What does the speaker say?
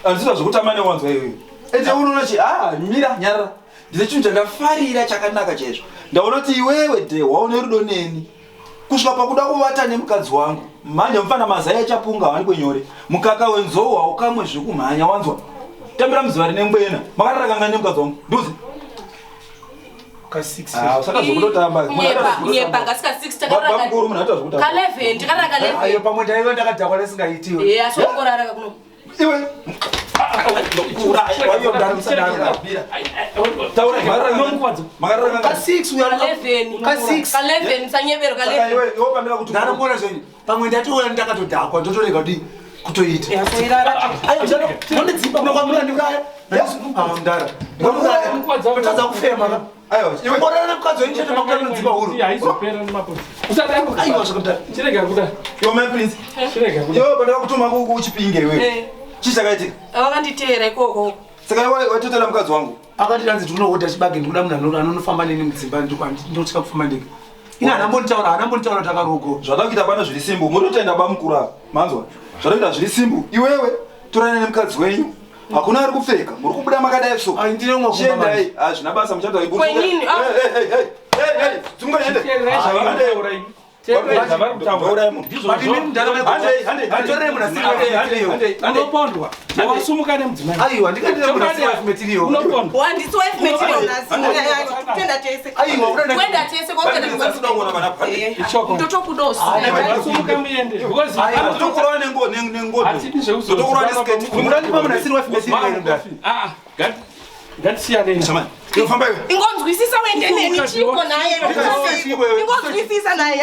Handisizva zvekutamba newanzwa iwewe. Ende unoona chi ah mira nyarara. Ndine chinhu chandafarira chakanaka chaizvo. Ndaona kuti iwewe Dhehwa une rudo neni. Kusvika pakuda kuvata nemukadzi wangu. Manje mufana mazai achapunga hawanikwe nyore. Mukaka wenzou haukamwe zvekumhanya wanzwa. Tambira muzuva rine ngwena. Makarara kangani nemukadzi wangu? Ndiudze. Ka 6. Ah, usada zvekutotamba. Kunyepa ngasika 6 takarara. Bamukuru munhu anoita zvekutamba. Ka 11 takarara ka 11. Ayo pamwe ndaiva ndakadhakwa ndisingaitiwe. Eh, asi wangorara ka kuno. Iwe. Taura makarara Ka 6 uya. Ka 11. Ka 6. Ka 11 musanyebero ka 11. Iwe iwe pandira kuti Ndanongona zvenyu. Pamwe ndatouya ndakatodhakwa ndotorega kuti kutoita. Ayo mdara. Munondidzipa munokwamura ndiuraya. Ah mdara. Munouraya. Kutadza kufema ka. Aiwa iwe. Morana nemukadzi wenyu chete makuda kunondidzipa huro. Haizopera nemaposi. Usadaro. Aiwa zvakadaro. Chirega kuda. Iwe my prince. Chirega kuda. Iwe pandira kutuma kuchipinge iwe. Eh. Chii chakaitika? Vakanditeera ikoko. Saka iwe watotera mukadzi wangu. Akati danzi ndinohodha chibage ndikuda munhu anonofamba neni mudzimba ndotya kufamba ndega. Ina haana mbonitaura haana mbonitaura kuti akarogo. Zvada kuita pano zviri simple. Murikutoenda bamukuru apa. Manzwa? Zvada kuita zviri simple. Iwewe torana nemukadzi wenyu. Hakuna ari kupfeka. Muri kubuda makadai so. Ai ndine umwe kumba manje. Chiendai. Hazvina basa muchataura. Kwenini? Ah. Hey hey hey. Hey hey. Dzunga ende. Teererai zvavari kutaura imi. Teererai zvavari kutaura. Ndouraya munhu. Ndizvo But imi mudhara zvavo. Handei, handei, handei. Nditorere munhu asiri Handei, wife handei, material. handei, handei. Unopondwa. Wasumuka nemudzimai. Aiwa ndikandire munhu asiri wife material. Unopondwa. Wandisi wife material nhasi. Tenda tese. Aiwa unoenda Kwenda tese kwakenda. Handei, ndinoda kuona vana. Handei. Ichoko. Ndotokudosa. Wasumuka muende. Because Ndotokurova nengo nengodo. Hatidi zvekuzo- Ndotokurova neskirt. Mungandipa munhu asiri wife material here mudhara. Ah, ah, ngatisiyanei. Shamani. Iwe famba iwe. Ingonzwisisa uende neni chiko naye. Ingonzwisisa Ingonzwisisa naye.